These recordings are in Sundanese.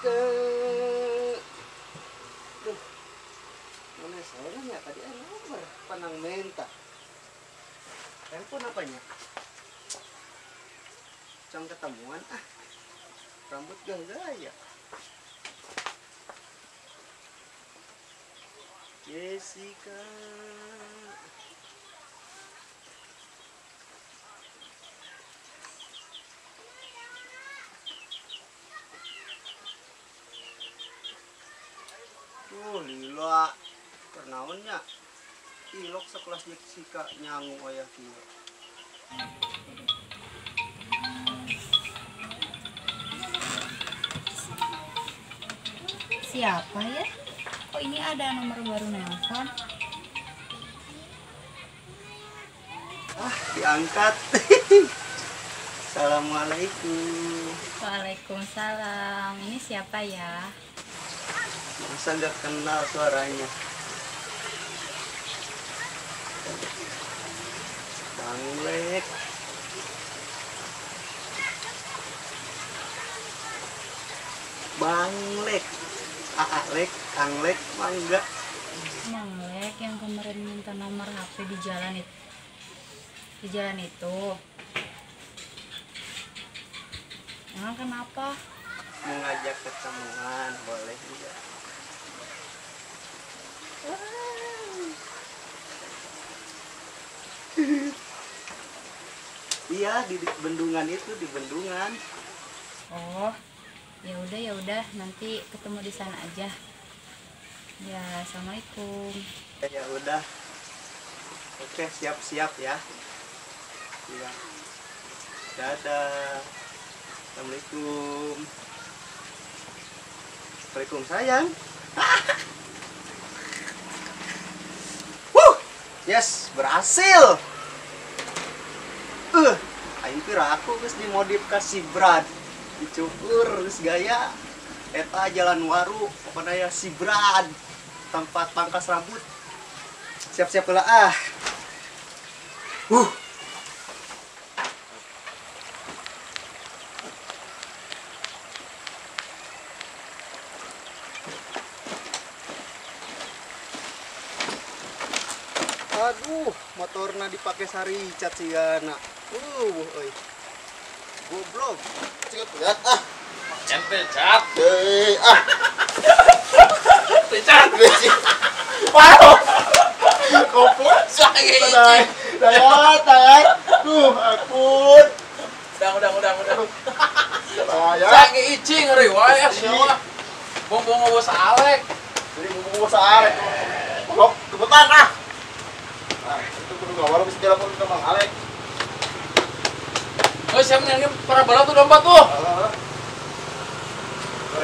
Jessica. Duh. Mana soalnya tadi ada nomor panang menta. Telepon apanya? Cang ketemuan ah. Rambut gak gaya. Jessica. Tuh lila pernaonnya ilok sekelas Jessica nyangu ayah kieu. Siapa ya? Kok ini ada nomor baru nelpon? Ah, diangkat. Assalamualaikum. Waalaikumsalam. Ini siapa ya? Masa nggak kenal suaranya? Bang Lek. Bang Lek. Aa Lek, Kang Lek, mangga. Mang Lek yang kemarin minta nomor HP di jalan itu. Di jalan itu. Emang kenapa? Mau ngajak ketemuan, boleh enggak? Iya, di bendungan itu, di bendungan. Oh, ya udah, nanti ketemu di sana aja. Ya, assalamualaikum. Ya udah. Oke, siap-siap ya. Iya. Dadah. Assalamualaikum. Assalamualaikum sayang. Wuh, yes, berhasil. Aing pira aku geus dimodifikasi Brad. Dicukur geus gaya. Eta jalan waru pokona ya si Brad. Tempat pangkas rambut. Siap-siap heula ah. Aduh, motorna dipake saricat sigana. Euy. Goblok. Ciut lihat ah. Ente cat. Euy ah. Cat. Wow. Goblok saya. Dayat, dayat. Duh, ampun. Udah. Dayat. Sange icing euy wae ah sia. Bongbong bos Alek. Jadi bongbong bos Alek. Goblok, kebetulan ah. Nah, itu kudu ngawal bisa telepon ke Mang Alek. Oh, siapa nih para bola tuh domba tuh.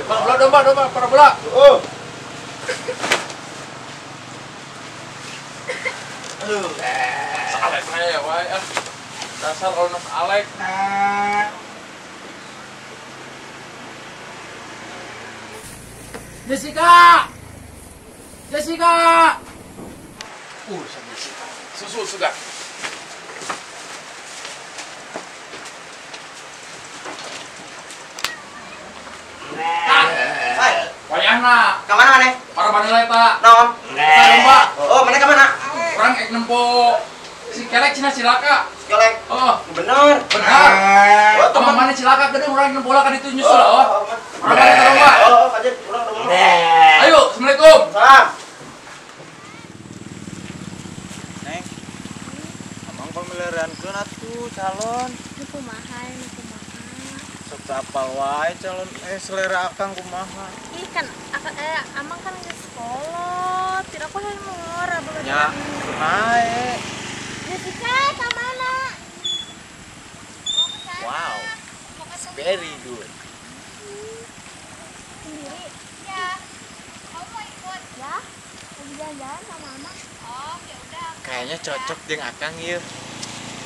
Para bola domba para bola. Oh. Aduh. Alek ya wae ah. Dasar onos Alek. Jessica. Jessica. Jessica. Susu sudah. Hai, wayahna. Ka mana maneh? Para bandelai ta. Naon? Domba. Oh, maneh ka mana? Urang ek nempo si Kelek cina cilaka. Kelek. Oh, bener. Bener. Oh, teman mana cilaka geudeung urang nempo bola ka ditu nyusul oh. Urang balik ka domba. Oh, kajeun urang domba. Ayo, assalamualaikum. Salam. Neng. Amang pamilihankeun atuh calon. Nu kumaha, nu kumaha. Sok apal wae calon selera akang kumaha. Ih kan amang kan geus kolot, tidak aku hayang ngora bener. Nya, nae. Jessica ka mana? Mau ke sana. Wow. Very good. Sendiri? Ya. Kamu mau ikut? Ya. Lagi jalan-jalan sama Amang. Oh, ya udah. Kayaknya cocok jeung akang ieu.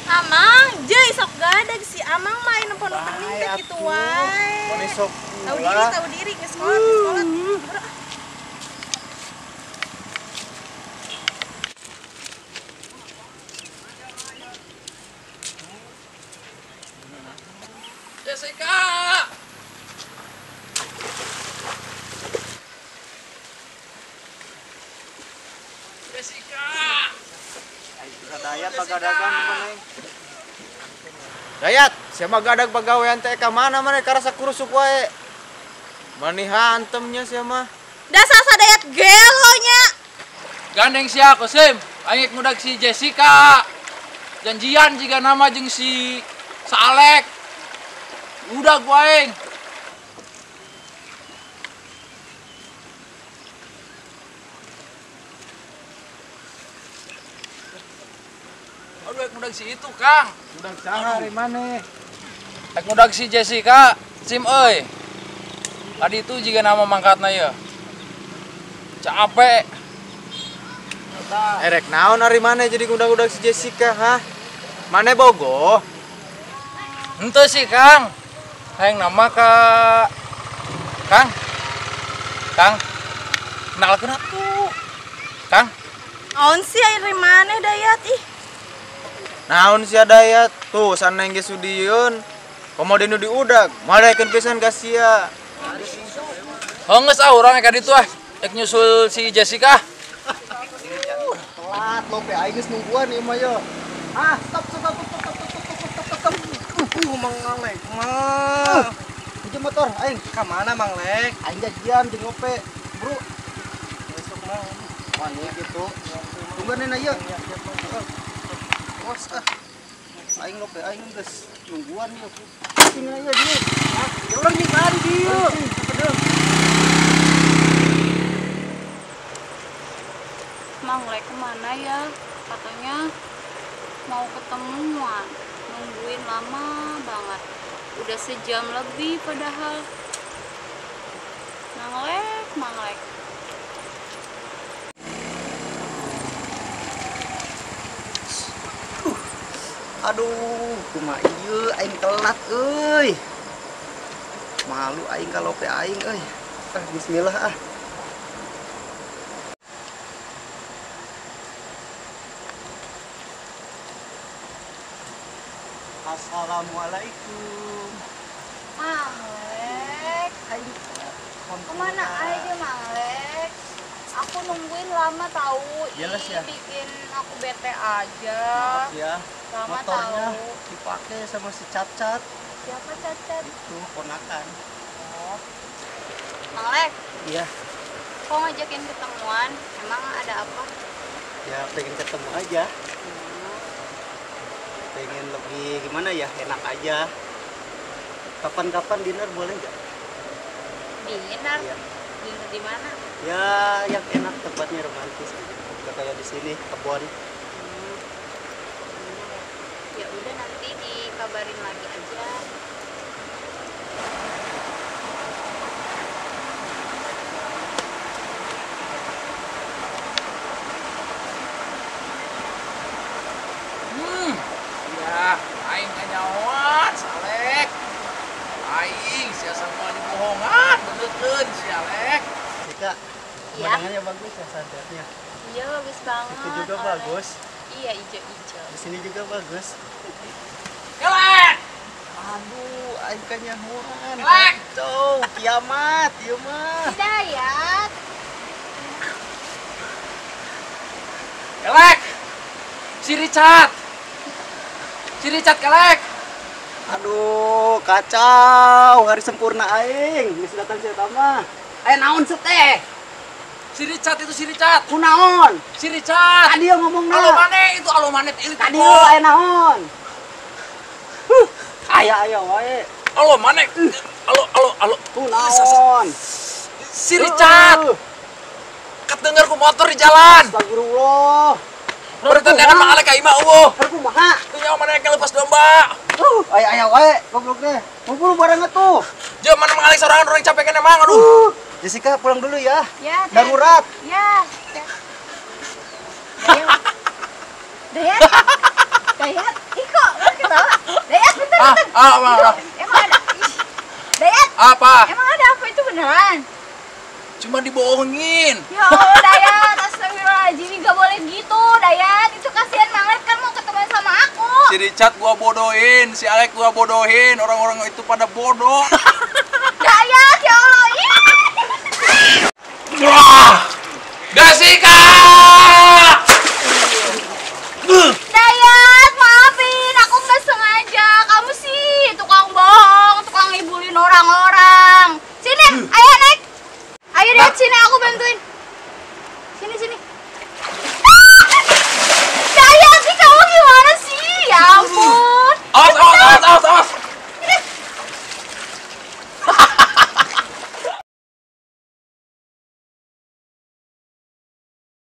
Amang, jeuy sok gadag si Amang mah anu pening teh kitu wae. Mani sok tahu diri geus kolot, geus kolot. Jessica. Pagadagan maneh. Dayat, sia mah gadag pagawean teh ka mana maneh karasa kurusuk wae. Mani hantemnya sia mah. Dasar sadayat gelo nya. Gandeng sia Kosim, aing ngudag si Jessica. Janjian jiga nama jeung si Salek. Udah gua aing. Aduh, ek ngudag si itu, Kang. Ngudag saha ari maneh? Ek ngudag si Jessica, sim euy. Tadi itu jiga nama mangkatna ieu. Capek. Erek naon ari maneh jadi ngudag-ngudag si Jessica, hah? Maneh bogoh? Henteu sih, Kang. Hayang nama ka Kang. Kang. Kenalkeun atuh. Kang. Naon sih ari maneh Dayat ih? Naon sia Dayat? Tuh saneng ge sudieun. Komo nu diudag, madaekeun pisan ka sia. Oh geus ah urang ka ditu ah. Ek nyusul si Jessica. Telat lope aing geus nungguan ieu mah ye. Ah, stop stop stop stop stop stop stop stop. Mang Lek mah. Hiji motor aing. Ka mana Mang Lek? Aing janjian jeung Ope, Bro. Besok mah. Wani gitu. Tungguan na ieu. Bos ah. Aing lope aing geus nungguan ieu. Sini aja dieu. Ya urang jeung tadi dieu. Mang Lek kemana ya? Katanya mau ketemuan. Nungguin lama banget. Udah sejam lebih padahal. Mang Lek, Mang Lek. Aduh, kumaha ieu aing telat euy. Malu aing ka lope aing euy. Ah, bismillah ah. Assalamualaikum. Mang Lek, aing kemana aja Mang Lek? Aku nungguin lama tahu. Jelas ya? Bikin aku bete aja. Maaf ya. Lama motornya tahu. Dipakai sama si Cacat. Siapa Cacat? Itu ponakan. Oh. Mang Lek. Iya. Kok ngajakin ketemuan? Emang ada apa? Ya pengen ketemu aja. Pengen lebih gimana ya, enak aja. Kapan-kapan dinner boleh nggak? Dinner? Iya. Dinner di mana? Ya yang enak, tempatnya romantis gitu. Nggak kayak di sini, kebon. Ya udah nanti dikabarin lagi aja. Ya, aing kanyawan, Salek. Aing sia semua dibohongan, benerkeun si Alek. Jika, pemandangannya bagus ya sunsetnya. Iya, bagus banget. Itu juga Alek. Bagus. Iya, ijo-ijo. Di sini juga bagus. Kelek. Aduh, aing kanyawan. Kelek. Kacau, kiamat ieu mah. Hidayat. Kelek. Si Richard. Si Richard kelek. Aduh, kacau. Hari sempurna aing. Geus datang si eta mah. Aya naon seuh teh? Si Richard itu si Richard. Kunaon? Si Richard. Tadi yang ngomongna. Alo maneh itu alo maneh itu. Tadi aya naon? Huh, aya aya wae. Alo maneh. Alo alo alo. Kunaon? Si Richard. Kedengar ku motor di jalan. Astagfirullah. Berarti kan Mang Alek ka imah eueuh. Keur kumaha? Teu nyawa maneh ka lepas domba. Aya aya wae goblok teh. Ngumpul bareng atuh. Jeung mana Mang Alek sorangan urang capek keneh Mang aduh. Jessica pulang dulu ya. Ya. Darurat. Ya. Dayat. Dayat. Dayat. Ih kok ketawa. Dayat bentar bentar. Emang ada. Dayat. Apa? Emang ada apa itu beneran? Cuma dibohongin. Ya Allah Dayat, astagfirullahaladzim, gak boleh gitu Dayat. Itu kasihan banget kan mau ketemu sama aku. Si Richard gua bodohin, si Alek gua bodohin, orang-orang itu pada bodoh.